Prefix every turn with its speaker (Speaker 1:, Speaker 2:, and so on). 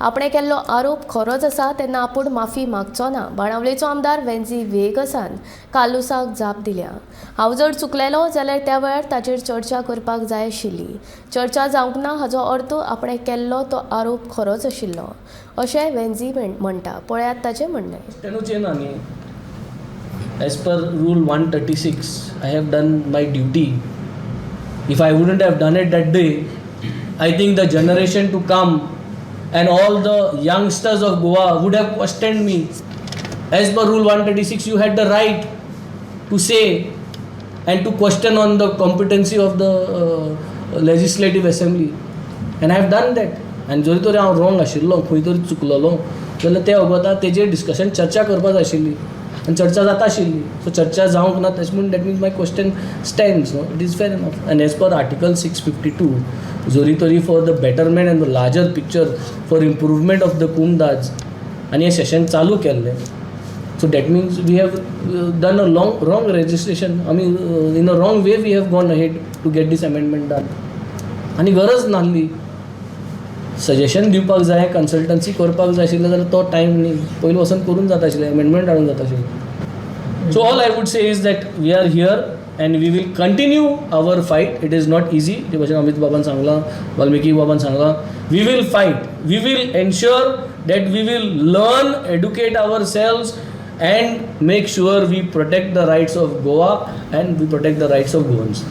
Speaker 1: आपणें केल्लो आरोप खरोच आसा तेन्ना आपूण माफी मागचो ना. बाणावलेचो आमदार वेन्झी व्हिएगसान कार्लुसाक जाप दिल्या. हांव जर चुकलेलो जाल्यार त्या वेळार ताचेर चर्चा करपाक जाय आशिल्ली. चर्चा जावंक ना हाचो अर्थ आपणें केल्लो तो आरोप खरोच आशिल्लो अशें वेन्झी म्हणटा. पळयात ताचें म्हणणें.
Speaker 2: क्वेश्चनूच येना न्ही. As per rule 136, I have done my duty. If I wouldn't have done it that day, I think the generation to come and all the youngsters of Goa would have questioned me. As per rule 136, you had the right to say and to question on the competency of the legislative assembly, and I have done that. आनी जरी तर हांव wrong आशिल्लो, खंय तरी चुकलेलो जाल्यार ते वखता तेजेर डिस्कशन, चर्चा करपा जाय आशिल्ली आनी चर्चा जाता आशिल्ली. सो चर्चा जावंक ना तशें म्हूण that means my question stands, no? It is fair enough. And as per article 652, जरी तरी for the betterment and the larger picture, for improvement of the comunidades आनी हें सेशन चालू केल्लें, so that means we have done a long wrong registration. I mean, in a wrong way we have gone ahead to get this amendment done. आनी गरज नासली. Suggestion दिवपाक जाय, consultancy करपाक जाय आशिल्लें जाल्यार तो टायम न्ही, पयलीं वचून करून जाता आशिल्लें, अमेंडमेंट हाडून जाता आशिल्लें. So all I would say is that we are here and we will continue our fight. It is not easy. जे भशेन अमीत बाबान सांगलां, वाल्मिकी बाबान सांगलां, we will fight, we will ensure that we will learn, educate ourselves and make sure we protect the rights of Goa and we protect the rights of Goans.